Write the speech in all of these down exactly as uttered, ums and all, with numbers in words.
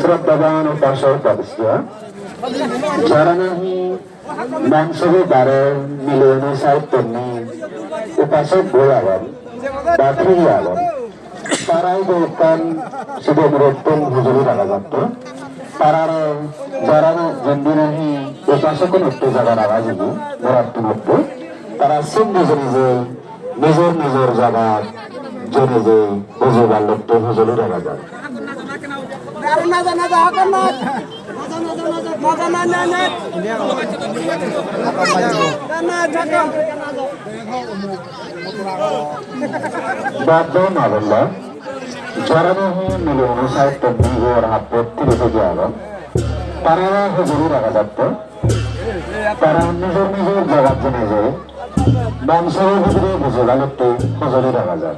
Shraddhaban upasok upasika, jara nahi Bangsobo bare mileyonei saittonni upasok boi agon, ba thigi agon. Tarai do ekkan sido murottun hojoli raga jatto. Tarare jara na-, jendi nahi upasokkunotte jaga raga jibo, murottun otte. Tara sindi jeni je nijor nijor jagat jeni je bujibar lotte hojoli raga jar. Bap bhei ma bonda, jara nahi mileyonei saittonni ghor hattut thiri thigi agon, tarare hojoli raga jatte, tara nijor nijor jagat jeni je Bangsobo bidire bujibar lotte hojoli raga jar.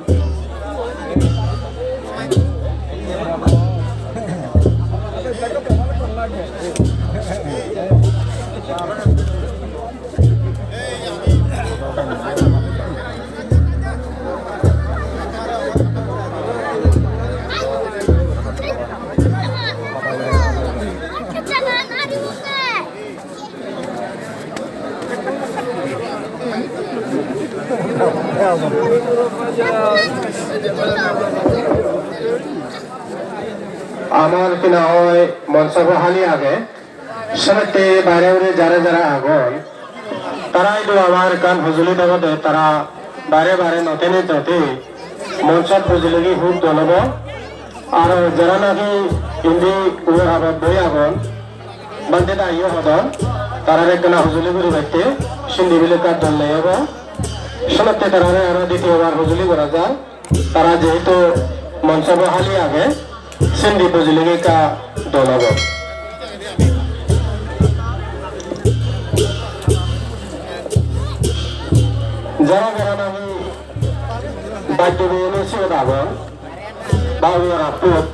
Amar hina hoi monsobo hali age, senotte bare hure jara jara agon, tara idu amar ekkan hojoli debode, tara bare bare no thene thene monsot bujilegi hub dol obo. Aro jara nahi indi ugure habor doi agon, bhante daiyo hodon, tarare ekkena hojoli guribatte sindi bile ekka dol nei obo. Senotte tarare aro ditiyobar hojoli gora jar. Tara jehetu monsobo hali age, sindi bujilegi ekka dol obo. Jara jara nahi bap bhei ene siyot agon, ba uyo rappot.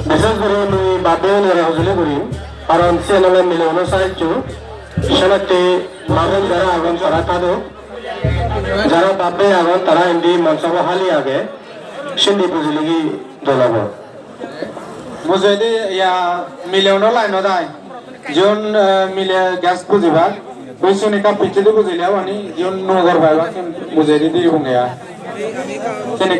Bishesh guri mui bap bhei enore hojoli gurim, karon siyen ole mileyonei saitto, senotte ma bon jara agon tara thadok, jara bap bhei agon tara indi monsobo hali age, sindi bujilegi dol obo. Mujungedi iya mileyonei line-ot ai. Jiun, eh, mile gas bujibak. Ui sini ekka picchedi bujile oboni, jiun nuo ghor paibak, mujungedi di bunge ai. Sini